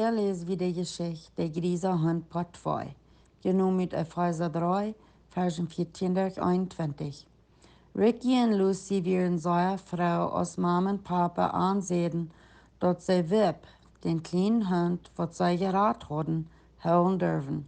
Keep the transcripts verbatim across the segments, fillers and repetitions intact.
Hia läs wie de Jeschicht De griesa Hunt Poat twee, jenomen ut Efeesa dree, Varschen vieetieen derch eenuntwintich. Ricky un Lucy wieren sea froo, aus Mame un Pape an säden, daut see Wip, dän kjlienen Hunt, waut see jerat hauden, hoolen durwen.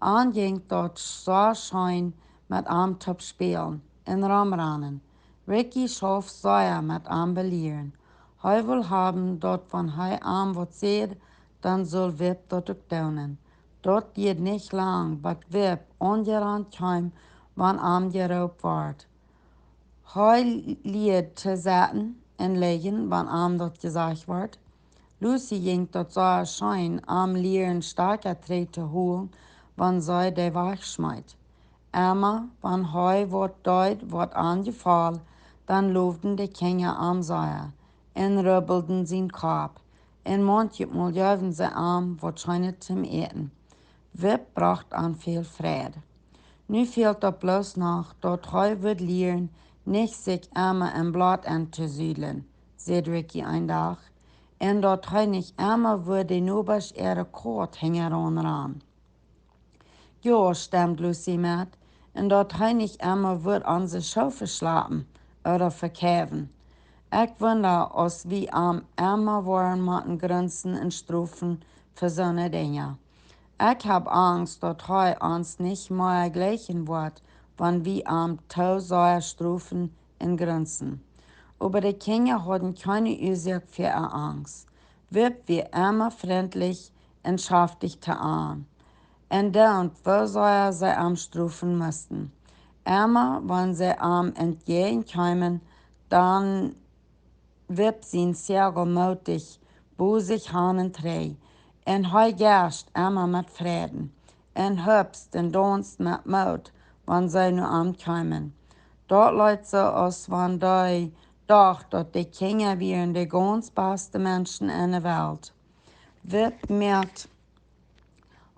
An jinkj daut sea scheen, met am to spälen un romranen. Ricky schauft sea met am belieren. Hee wull haben, daut wan hee am waut säd, dan sull Wip daut uk doonen. Daut dieed nich lang, bat Wip aunjerant kjeem, wan am jeroopt wort. Hee lieed to setten un lijen, wan am daut jesajcht wort. Lucy jinkj daut sea scheen, am lieren stoakja trigj to holen, wan see dee wajchschmeet. Emma wan hee waut deed, waut an jefoll, dan lowden de Kjinja am sea un rubbelden sien Kopp, un maunchmol jeewen see am waut Scheenet toom äten. Wip brocht an väl Freid. Nu fält daut bloos noch, daut hee wudd lieren, nich sikj emma em Bloot en to sudlen, säd Ricky een Dach, un daut hee nich emma wudd de Nobasch äare Kaut hinjaraun rannen. Jo, stemd Lucy met, un daut hee nich emma wudd onse Schoof veschlapen ooda vekjeepen. Ekj wunda, aus wie am emma woaren motten grunsen un strofen fa soone Dinja. Ekj hab Angst, daut hee ons nich mea jlikjen woat, wan wie am too sea strofen un grunsen. Oba de Kjinja hauden kjeene Uasoak fa äare Angst. Wip wia emma frintlich un schaftich to an, un deed, woo sea see am strofen musten. Emma wan see am entjäajen kjeemen, dan wipp sien Säajel mootich bosich han un trigj, un hee jerscht emma met Freiden, un hupst un daunst met Moot, wan see no am kjeemen. Daut leet soo, aus wan dee docht, daut de Kjinja wieren de gaunz baste Menschen en de Welt. Wip moakt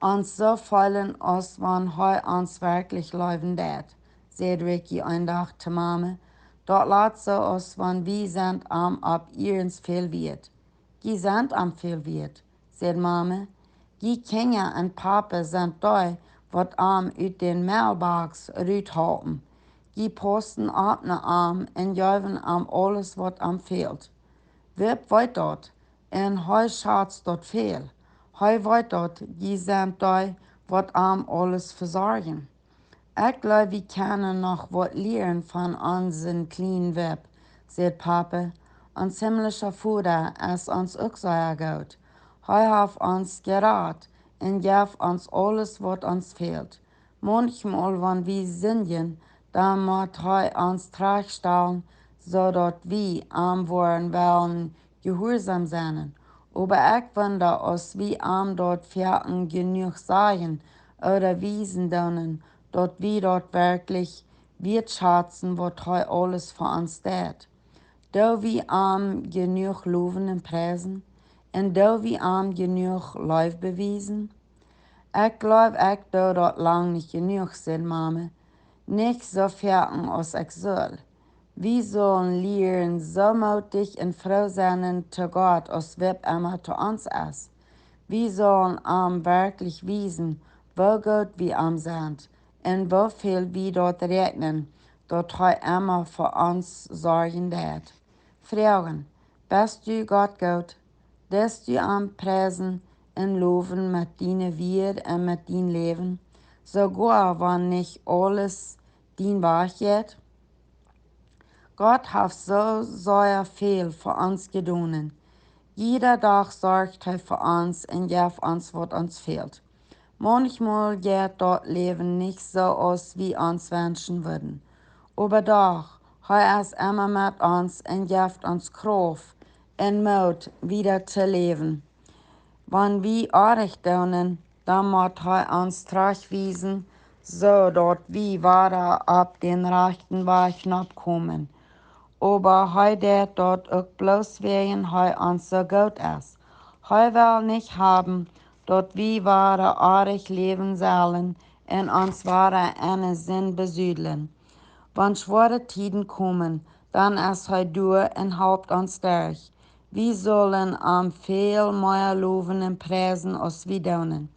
ons soo feelen, aus wan hee ons werkjlich leewen deed, säd Ricky een Dach to Mame. Daut lat soo, aus wan wie sent am opp iernst väl wieet. Jie sent am väl wieet, säd Mame. Jie Kjinja un Pape sent dee, waut am ut dän Mailbox rut halpen. Jie paussen opp no am un jeewen am aules, waut am fält. Wip weet daut, un hee schatzt daut väl. Hee weet, daut jie sent dee, waut am aules vesorjen. Ekj jleew, wie kjennen noch waut lieren von onsen kjlienen Wip, säd Pape. Ons himlischa Voda es ons uk sea goot. Hee haft ons jerat un jeft ons aules, waut ons fält. Maunchmol, wan wie sindjen, dan mott hee ons trajchtstalen, soo daut wie am woaren wellen jehuarsom sennen. Oba ekj wunda, aus wie am daut foaken jenuach sajen ooda wiesen doonen, daut wie daut werkjlich wieetschatzen, waut hee aules fa ons deit. Doo wie am jenuach lowen un priesen? Un doo wie am jenuach Leew bewiesen? Ekj jleew, ekj doo daut lang nich jenuach, säd Mame. Nich soo foaken aus ekj sull. Wie sullen lieren, soo mootich un froo sennen to Gott, aus Wip emma to ons es. Wie sullen am werkjlich wiesen, woo goot wie am sent, un woo väl wie daut räakjnen, daut hee emma fa ons sorjen deit. Froagen: Best du Gott goot? Deist du am priesen un lowen met diene Wieed un met dien Läwen, soogoa wan nich aules dien Wajch jeit? Gott haft soo sea väl fa ons jedonen. Jieda Dach sorcht hee fa ons un jeft ons, waut ons fält. Maunchmol jeit daut Läwen nich soo, aus wie ons wenschen wudden. Oba doch, hee es emma met ons un jeft ons Krauft un Moot, wieda to läwen. Wan wie orrajcht doonen, dan mott hee ons trajchtwiesen, soo daut wie wada opp dän rajchten Wajch nopp komen. Oba hee deit daut uk bloos wäajen hee ons soo goot es. Hee well nich haben, daut wie wada orrajcht läwen sellen un ons wada en de Sind besudlen. Wan schwoare Tieden komen, dan es hee doa un halpt ons derch. Wie sullen am väl mea lowen un priesen aus wie doonen.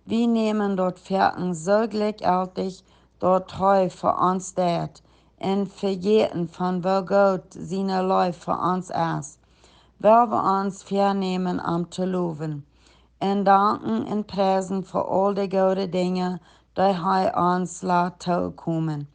Wie nämen daut foaken soo jlikjjeltich, daut hee fa ons deit, un vejäten von woo groot siene Leew fa ons es. Well wie ons väanämen am to lowen un danken un priesen fa aul de goode Dinja, dee hee ons lat tookomen.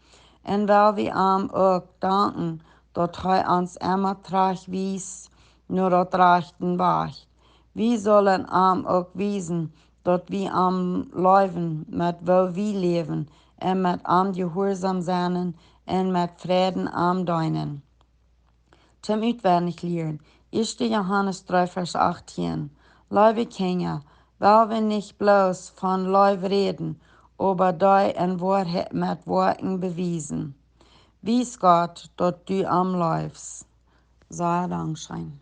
Un well wie am uk danken, daut hee ons emma trajcht wiest no daut rajchte Wajch. Wie sullen am uk wiesen, daut wie am leewen met woo wie läwen un met am jehuarsom sennen un met Freiden am deenen. Toom utwendich lieren. Ieeschte Johanes dree Varsch achtieen. Leewe Kjinja, well wie nich bloos von Leew räden, oba dee en Woarheit met Woakjen bewiesen. Wies Gott, daut du am leefst. Sea dankscheen.